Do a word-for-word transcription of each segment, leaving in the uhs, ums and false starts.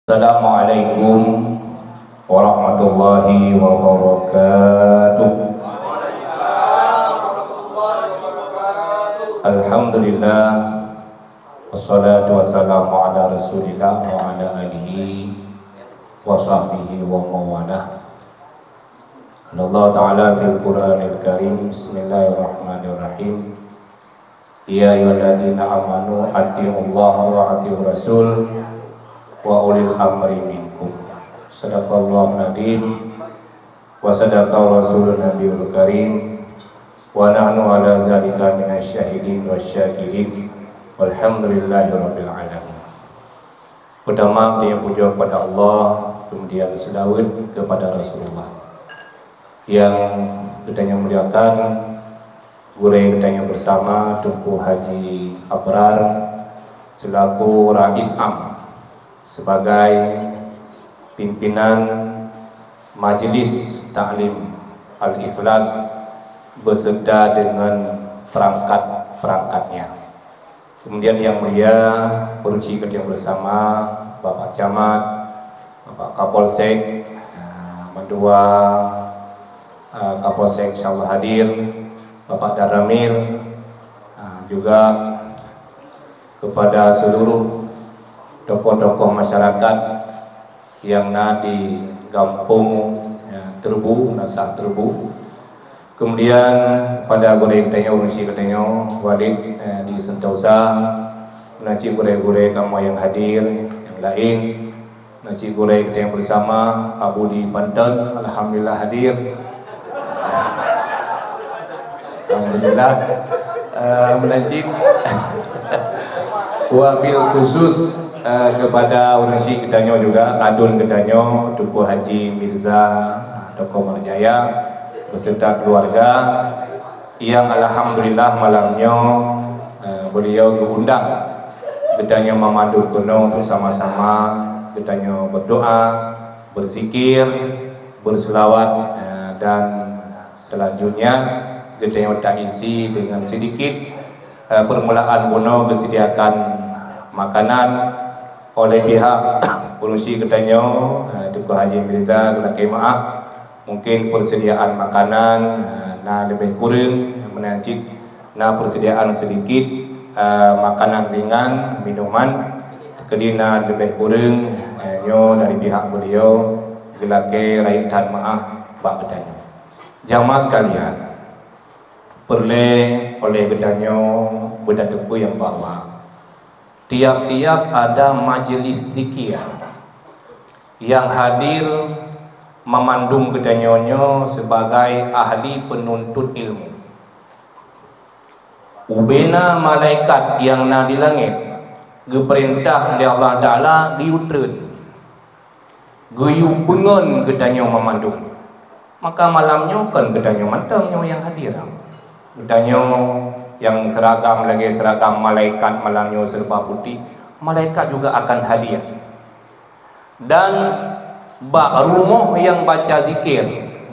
Assalamualaikum warahmatullahi wabarakatuh. Alhamdulillah, wassalatu wassalamu ala Rasulillah wa ala alihi wa sahbihi wa mawalah. Allah Ta'ala fil Qur'anil Karim, bismillahirrahmanirrahim. Ya ayyuhalladzina amanu atiullaha wa atiur rasul wa ulil amri minkum. Sadaqallahul adzim wa sadaqa rasulun nabiyul karim wa nahnu ala zalika minasy syahidin wasyakirin. Walhamdulillahi rabbil alamin. Pertama, kita puja kepada Allah, kemudian selawat kepada Rasulullah. Yang kita yang muliakan, gurée kita yang bersama, Teungku Haji Abrar, selaku Rais Am, sebagai pimpinan Majelis Taklim Al-Ikhlas beserta dengan perangkat-perangkatnya. Kemudian yang mulia, peruci kerja bersama, Bapak Camat, Bapak Kapolsek, ah, mandua, ah, Kapolsek insyaallah hadir, Bapak Danramil, ah, juga kepada seluruh tokoh-tokoh masyarakat yang na di gampông, ya, Teureubu, na sa Teureubu. Kemudian pada gurée geutanyoe, ureuëng syiek geutanyoe, Walid, eh, di Sentosa, na cit gurée-gurée kamoe yang hadir, yang laén, na cit gurée geutanyoe bersama, Abu di Banten, alhamdulillah hadir. Alhamdulillah. Eh, meunajib. Wabil khusus, eh, kepada ureuëng syiek geutanyoe juga, adun geutanyoe, Teungku Haji Mirza, Toko Marjaya, beserta keluarga yang alhamdulillah malam nyoe, eh, beliau geundang geutanyoe mamandum keunoe untuk sama-sama geutanyoe berdoa, berzikir, berselawat, eh, dan selanjutnya geutanyoe taisi dengan sedikit, eh, permulaan bunoe geusediakan makanan oleh pihak ureuëng syiek geutanyoe, eh, Teungku Haji Mirza geulakée meuáh. Mungkin persediaan makanan, eh, na leubeh kureueng, meunan cit na persediaan sedikit, eh, makanan ringan, minuman, keudina leubeh kureueng, eh, nyoe dari pihak beliau geulakée rayeuk that meuáh bak geutanyoe. Jamaah sekalian, peureulée oleh geutanyoe beutateupeue nyang bahwa tiap-tiap ada majelis zikir yang hadir, mamandum geutanyoe nyoe sebagai ahli penuntut ilmu. Ubena malaikat nyang na di langét geupeurintah lé Allah Taala geuyue treun, geuyue peungon geutanyoe mamandum. Maka malam nyoe kon geutanyoe mantong nyoe nyang hadir. Geutanyoe nyang seragam lagée seragam malaikat malam nyoe seureupa putéh, malaikat juga akan hadir. Dan bak rumoh nyang baca zikir,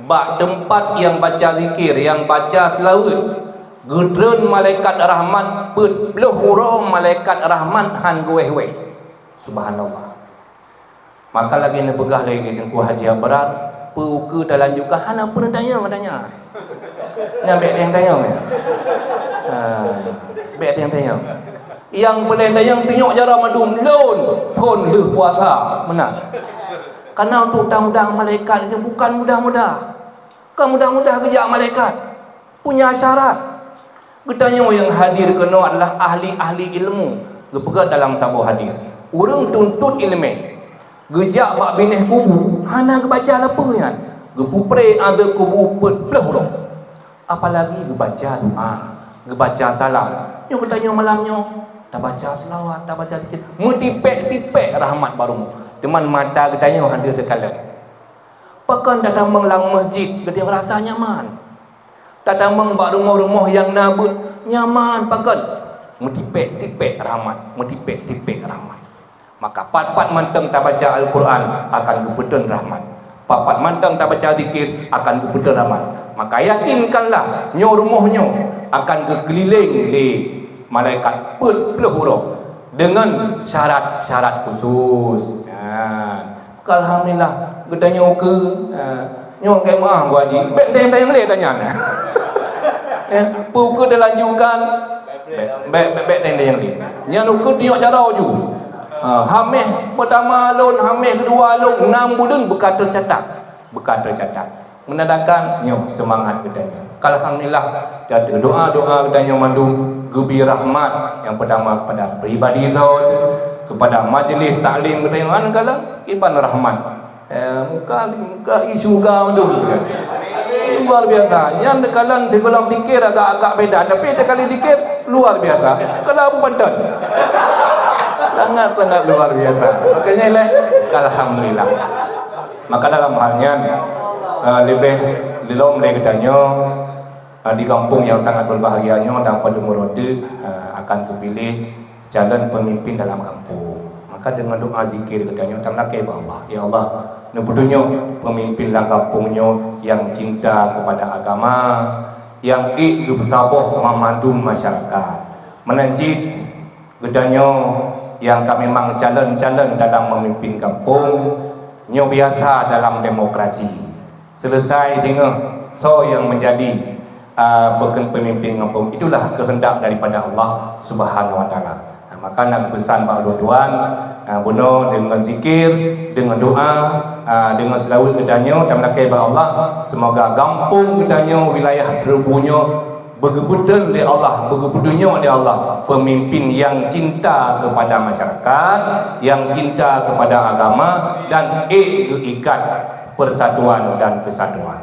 bak teumpat nyang baca zikir, nyang baca seulaweuet, geutreun malaikat rahmat peuet ploh uroe malaikat rahmat han geuwéh-wéh. Subhanallah. Maka lagée neupeugah lé Teungku Haji Abrar, peu ukeue talanjutkan hana peue neutanyong, katanya. Nyan bék tanyong-tanyong, ya. Ha, bék tanyong-tanyong. Nyang peureulée tanyong tunyok jaroe mandum lôn phon lheueh puasa, meunan. Karena untuk taundang malaikat nyoe bukan mudah-mudah. Bukan mudah-mudah geujak malaikat. Punya syarat. Geutanyoe nyang hadir keunoe adalah ahli-ahli ilmu. Geupeugah dalam saboh hadis, ureuëng tuntut iéleumé geujak bak binéh kubu hana geubaca lapeue nyan, geupupré azeub kubu peuet ploh uroe. Apalagi geubaca doa, geubaca salam. Nyoe geutanyoe malam nyoe tabaca seulaweuet, tabaca zikir, meutipék-tipék rahmat bak rumoh. Teuma mata geutanyoe hana teukalon. Pakon tatamong lam masjid geutanyoe rasa nyaman. Tatamong bak rumoh-rumoh nyang na beuet nyaman pakon. Meutipék-tipék rahmat, meutipék-tipék rahmat. Maka pat-pat mantong tabaca Al-Quran akan geupeutrön rahmat. Pat-pat mantong tabaca zikir akan geupeutrön rahmat. Maka yakinkanlah nyoe rumoh nyoe akan geukeulileng lé malaikat peuet ploh uroe deungon syarat-syarat khusus. Nah. Alhamdulillah, geutanyoe ukeue, eh, nyoe keu maah Bu Haji, bèk teuntèe nyang lé tanyan. Eh, peu ukeue teulanjutkan, bèk, bèk, bèk, bèk teuntèe nyang lé. Nyan ukeue tiok jaroe ju. Ha, hamèh peutama lôn, hamèh keudua lôn, nam buleuen beuka teucatat. Beuka teucatat. Meunandakan nyoe seumangat geutanyoe. Alhamdulillah, dan doa-doa geutanyoe mandum geubri rahmat nyang peutama kepada pribadi droe, kepada majlis taklim geutanyoe, hana kalon kiban rahmat. Eh, muka, muka i syeuruga mandum. Luar biasa. Nyan teukalon sigohlom zikir agak-agak beda, tapi sekali zikir luar biasa. Kalau Abu Panton. Sangat-sangat luar biasa. Makanya leh, alhamdulillah. Maka dalam hal nyan, eh, leubeh lom lé geutanyoe, eh, di gampông nyang sangat berbahagia nyoe dan pada meuroti, eh, akan teupiléh calon pemimpin dalam gampông. Maka deungon doa zikir geutanyoe tameulakèe bak Allah, "Ya Allah, neupeutunyok pemimpin lam gampông nyoe nyang cinta kepada agama, nyang ék geupeusaboh mandum masyarakat." Meunan cit, geutanyoe nyang ka memang calon-calon dalam memimpin gampông, nyoe biasa dalam demokrasi. Selesai singoh soe nyang menjadi, a, pemimpin gampông, itulah kehendak daripada Allah Subhanahu Wa Taala. Nah, maka na peusan bak ulôn tuan, a, bunoe deungon zikir, deungon doa, a, deungon seulaweuet geutanyoe tameulakèe bak Allah, semoga gampông geutanyoe, wilayah Teureubu nyoe beugeupeutreun lé Allah, beugeupeudeunyok lé Allah pemimpin nyang cinta kepada masyarakat, nyang cinta kepada agama, dan ék geuikat persatuan dan kesatuan.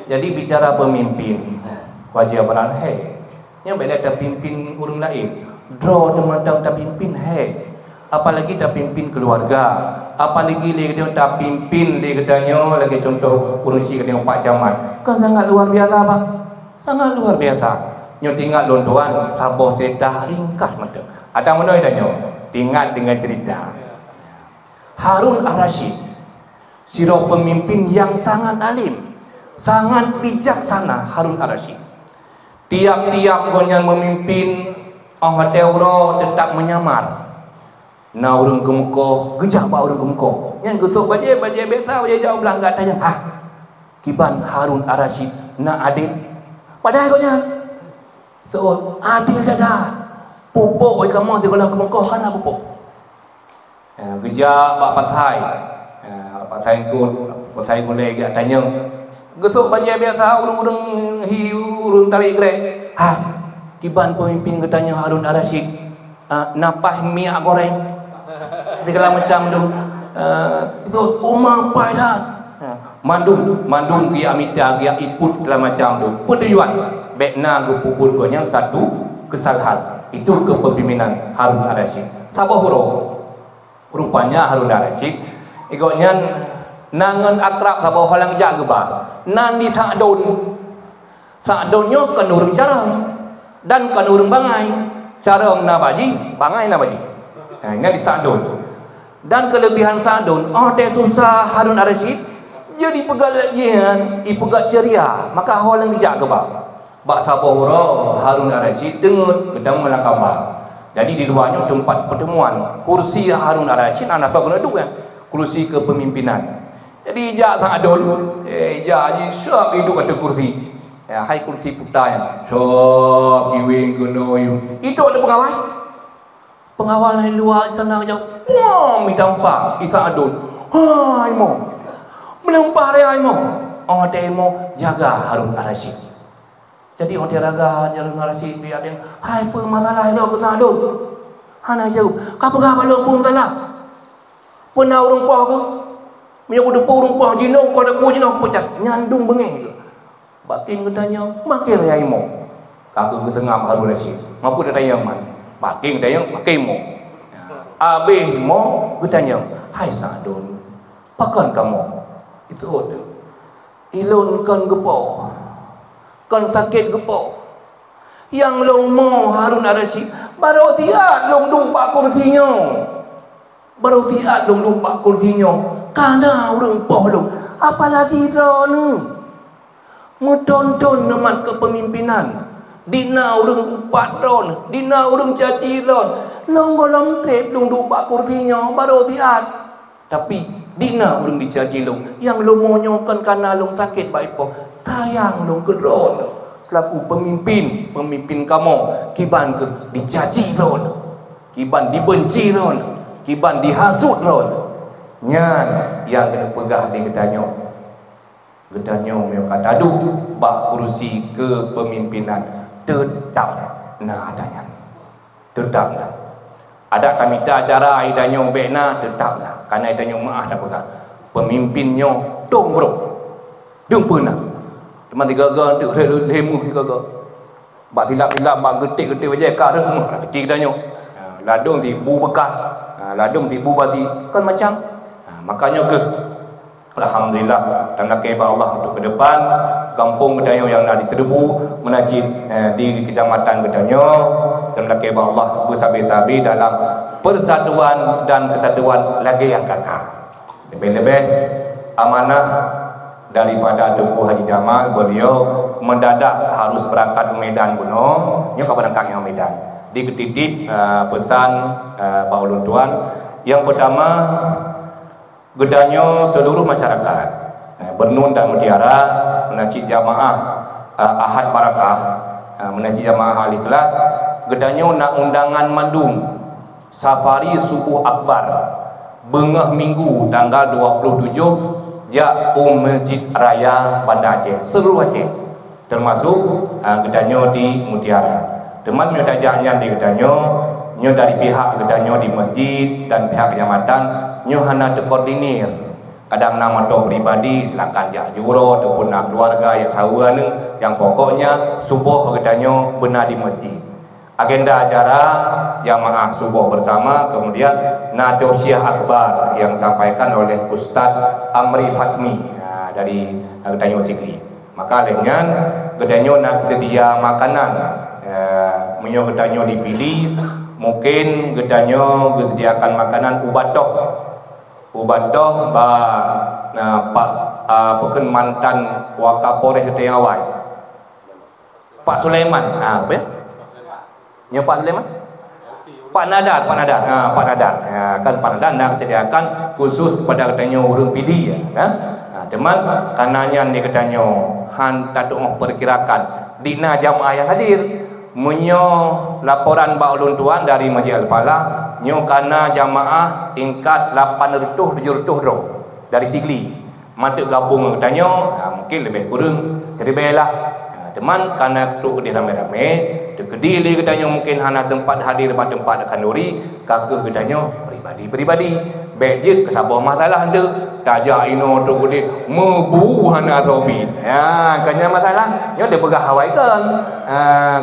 Jadi, bicara pemimpin, wajéb beunan hai. Nyan bèk lé tapimpin ureueng laén. Droe teuma tapimpin hai. Apalagi tapimpin keuluwarga, apalagi lé geutanyoe tapimpin lé geutanyoe lagèe cuntoh ureueng chik geutanyoe Pak Camat. Kan sangat luar biasa, bah. Sangat luar biasa. Nyoe teuingat lôn tuan saboh cerita ringkas mantong. Atau meunoe tanyoe, teuingat deungon cerita. Harun Ar-Rasyid, sidroe peumimpin nyang sangat alim, sangat bijaksana Harun Ar-Rasyid. Tiap-tiap gobnyan meumimpin, óh watèe uroe teutap meunyamar. Na ureueng keumeukoh, geujak bak ureueng keumeukoh. Nyan geusok bajèe, bajèe biasa, bajèe jak u blang gata nyan. Hah, kiban Harun Ar-Rasyid na adé? Padahai gobnyan seuôt, adé that. Pupuk wai kamoe sigohlom keumeukoh hana pupuk. Eh, geujak bak pasai. Eh, pasai eungkôt, pasai gulèe geujak tanyong. Geusok bajèe biasa ureueng-ureueng hi, ureueng tarek grek. Ha, kiban peumimpin geutanyoe Harun Ar-Rasyid. Ah, na paih minyeuk goreng. Sigala macam tu. Eh, itu uma paih that. Ha, mandum, mandum geujak mita, geujak ikôt sigala macam tu. Peutujuan, bèk na geupeubuet gobnyan satu kesalahan. Itu kepemimpinan Harun Ar-Rasyid. Saboh uroe, rupanya Harun Ar-Rasyid, gobnyan na ngon akrab saboh ureueng jak geuba. Nan di Sa'dun. Sa'dun nyoe kon ureueng carông dan kon ureueng bangai. Carông na bak jih, bangai na bak jih. Ha, nyan di Sa'dun. Dan keulebihan Sa'dun, óh watèe susah Harun Ar-Rasyid, jeuet jipeugöt lagèe nyan, jipeugöt ceuria, maka ureueng jak geuba. Bak saboh uroe Harun Ar-Rasyid deungon geutanyoe lam kaba. Jadi di luwa nyoe teumpat pertemuan. Kursi Harun Ar-Rasyid hana soe keuneuk duek, kan? Kursi kepemimpinan. Jadi jak Sa'dun, eh, jak jisab iduek ateueh kursi. Ya, hai kursi puta nyan. Sab iweng keunoe. Itu ada pengawal. Pengawal dari luwa istana jauh. Wah, mita meupat. Sa'dun. Hai mo. Meuleumpah raya mo. Oh, dai mo jaga Harun Ar-Rasyid. Jadi, oh, dia raga Harun Ar-Rasyid, dia ada, "Hai, peue masalah lo keu Sa'dun?" Hana jaweueb. "Ka peugah bak lôn peue masalah?" Peuna ureueng poh keuh? Meunyoe kuteupeu ureueng poh jinoe, ka teupeu jinoe, kupeucat. Nyan dum beungéh keuh. Bakin geutanyong, makin raya imoe. Ka keuh geuseungab Harun Rasyid. Mapeue tatanyong man? Bakin geutanyong, makin imoe. Abéh imoe geutanyong, "Hai Sa'dun, pakon kamoe?" Itu tu. "Ilôn kon geupoh, kon sakét geupoh. Nyang lôn mo Harun Ar-Rasyid, barô siat lôn duek bak kursi nyoe. Barô siat lôn duek bak kursi nyoe, ka na ureueng poh lôn, apalagi droeneuh. Meuthon-thon neumat keupemimpinan, di na ureueng upat droeneuh, di na ureueng caci droeneuh, lôn gohlom trép lôn duek bak kursi nyoe, barô siat." Tapi dina ureuëng dicaci lôn, nyang leumo nyoe kon kana lôn sakét bak ipoh, sayang lôn keu droeneuh. Selaku pemimpin, pemimpin kamoe, kiban keuh dicaci droeneuh, kiban dibenci droeneuh, kiban dihasut droeneuh. Nyan nyang keuneuk peugah di geutanyoe. Geutanyoe meunyoe ka taduek bak kursi kepemimpinan, teutab na adat nyan. Teutab na. Adak tamita acara geutanyoe bék na, teutab na. Kana geutanyoe meuáh tapeugah, pemimpin nyoe tông brok. Deueng peue na. Teuma tiga-tiga teuk rhét lhée meuh tiga-tiga. Bak silap-silap, bak geuték-geuték bajée ka rhét meuh rhah pike geutanyoe. Ha, ladôm tibu beukah, ha, ladôm tibu basi, kon macam. Ha, makanya keuh, alhamdulillah, dan lakée bak Allah untuk ke depan, gampông geutanyoe nyang na di Teudeubu, meunan cit, eh, di kecamatan geutanyoe, dan lakée bak Allah beusabe-sabe dalam persatuan dan kesatuan lagée nyang ka na. Leubeh-leubeh amanah daripada Teungku Haji Jamal, beliau mendadak harus berangkat ke Medan bunoe, nyoe ka beurangkat ngon Medan. Di keutitip, eh, pesan, eh, bak ulôn tuan. Yang pertama, geutanyoe seluruh masyarakat, eh, Beureunuen dan Mutiara, meunan cit jamaah, eh, Ahad Barakah, eh, meunan cit jamaah Al-Ikhlas, geutanyoe na undangan mandum. Safari Subuh Akbar, beungoh Minggu tanggal dua puluh tujoh, jak u Masjid Raya Banda Aceh, seluruh Aceh, termasuk, ah, geutanyoe di Mutiara. Teuma meunyoe tajak nyan di geutanyoe, nyoe dari pihak geutanyoe di masjid dan pihak kecamatan, nyoe hana teukoordinir. Kadang na moto pribadi, silakan jak ju uroe, ataupun na keluarga nyang saweue aneuk, nyang pokoknya suboh geutanyoe beuna di masjid. Agenda acara jamaah suboh bersama, kemudian na tausiah akbar yang disampaikan oleh Ustaz Amri Fatmi, ha, dari, ha, geutanyoe Sigli. Maka lheueh nyan geutanyoe na seudia makanan. Ha, meunyoe geutanyoe di Pidie, mungkin geutanyoe geuseudiakan makanan u Batoh. U Batoh ba, ha, Pak, ha, peue kheun mantan Wakapolres Tengawai. Pak Sulaiman, ha, apa ya? Nyoe Pak Sulaiman? Pak Nadar, Pak Nadar. Ha, Pak Nadar. Ha, kan Pak Nadar nak sediakan khusus kepada geutanyoe ureuëng Pidie, ya, kan? Ha, teuma kana nyan di geutanyoe han tatuoh perkirakan di na jamaah yang hadir. Meunyoe laporan bak ulôn tuan dari Masjid Al-Falah, nyoe kana jamaah tingkat lapan reutôh tujoh reutôh droe dari Sigli. Mantuk gabong ngon geutanyoe, ha, mungkin leubeh kureueng siribée lah. Ha, teuma kana trok keudeh ramé-ramé, teukeudi lé geutanyoe mungkin hana sempat hadir bak teumpat khanduri, ka keuh geutanyoe pribadi-pribadi. Bék jeuet keu saboh masalah deuh, tajak inoe trok keudeh, meubu hana soe bi. Ha, kan nyan masalah. Nyoe dipeugah awai kon. Ha,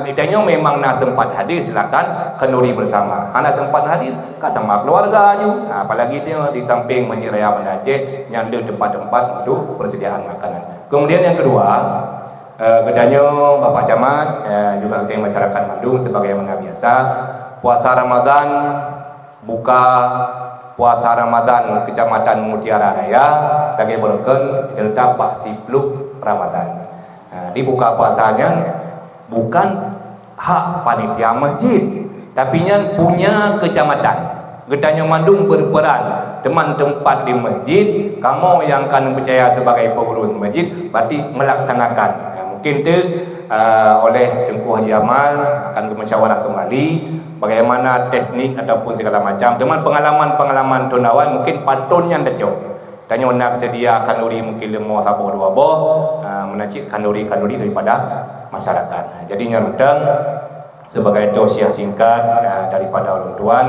geutanyoe memang na sempat hadir, silakan khanduri bersama. Hana sempat hadir, ka sama keluarga aju. Ha, apalagi tu di samping Masjid Raya Banda Aceh, nyan deuh tempat-tempat untuk persediaan makanan. Kemudian yang kedua, eh, geutanyoe Bapak Camat, eh, juga geutanyoe masyarakat mandum sebagaimana biasa, puasa Ramadan, buka puasa Ramadan Kecamatan Mutiara Raya, lagée beureuken, kita letak bak siploh Ramadan. Ha, di buka puasa nyan bukan hak panitia masjid, tapi nyan punya kecamatan. Geutanyoe mandum berperan, teuma teumpat di masjid, kamoe nyang ka neupeucaya sebagai pengurus masjid, berarti melaksanakan. Ya, mungkin tu, uh, oleh Teungku Haji Amal akan bermusyawarah kembali bagaimana teknik ataupun segala macam. Teuma pengalaman-pengalaman thon awai mungkin pat thon nyan tacok. Tanyoe na seudia khanduri mungkin leumo saboh dua boh, ah, meunan cit khanduri-khanduri daripada masyarakat. Jadi nyan mantong sebagai tausiah singkat, ah, daripada ulôn tuan.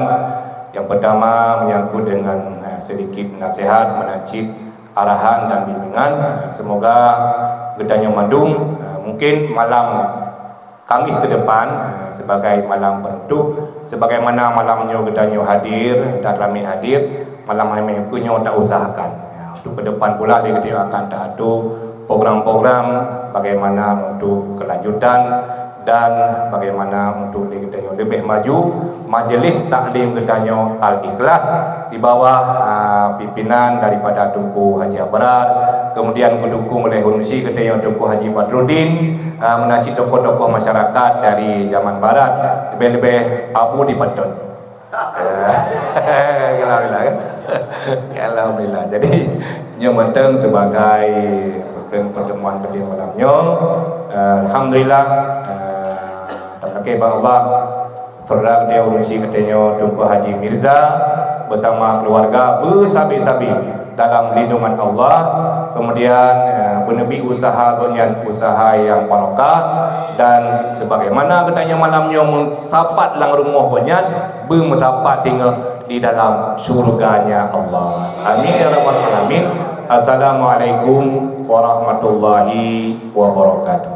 Yang pertama menyangkut dengan, ah, sedikit nasihat, meunan cit arahan dan bimbingan. Semoga geutanyoe mandum, ah, mungkin malam Kamis ke depan, eh, sebagai malam penutup, sebagaimana malam nyoe geutanyoe hadir dan ramé hadir, malam Alhamis keuh nyoe ta usahakan. Ya, untuk ke depan pula lé geutanyoe akan ta atur program-program bagaimana untuk kelanjutan dan bagaimana untuk lé geutanyoe lebih maju majlis taklim geutanyoe Al-Ikhlas di bawah, ah, pimpinan daripada Teungku Haji Abrar, kemudian geudukung oleh ureuëng syiek geutanyoe Teungku Haji Badrudin, ah, meunan cit tokoh-tokoh masyarakat dari Yaman Barat, leubeh-leubeh Abu di Patton. Alhamdulillah, kan? Alhamdulillah. Jadi, nyoe mantong sebagai pertemuan pada malam nyoe. Alhamdulillah. Terima kasih bak Allah. Saudara geutanyoe ureueng chik geutanyoe Teungku Haji Mirza bersama keluarga beusabe-sabe dalam lindungan Allah. Kemudian, eh, beuneubi usaha gobnyan usaha yang barokah, dan sebagaimana geutanyoe malam nyoe meusapat lam rumoh gobnyan, beumeusapat singoh di dalam syurga-Nya Allah. Amin ya rabbal alamin. Assalamualaikum warahmatullahi wabarakatuh.